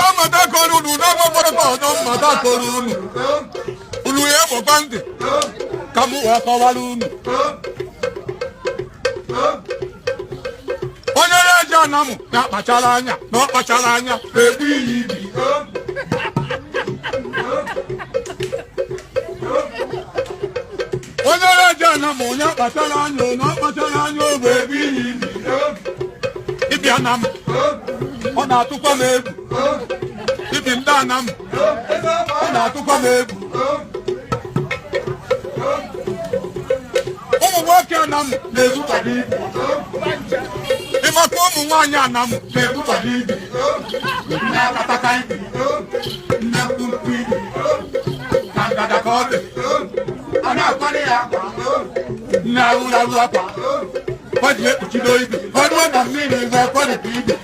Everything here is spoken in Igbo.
Akụkọ mmata kọrọ unu n'ọgbọgbọrọ ka ọzọ mmata kọrọ unu. Unu ya egbokwa ntị ka m wee kọwara unu. Onye na-eji anamụ na-akpachara anya na ọ kpachara anya egbu iyi ibi. Onye na-eji anamụ onye akpachara anya na ọ kpachara anya ogbe egbu iyi ibi. Ịbịa na m, ọ na-atụkwa m egwu. Ibi ndị anam, ọ na-atụkwa m egwu. Ụmụ nwoke anam na-ebukwado ibu. Ịmaka ụmụ nwaanyị anam na-ebukwado ibu. Nne akataka ibu, nne mkpụmkpụ ibu, ka ngada ka ọ dị. A na-akwali ya akwa, nne arụrụ akwa. Ọ ji ekpuchido ibu, ọ ruo na mmiri wee kwalite ibu.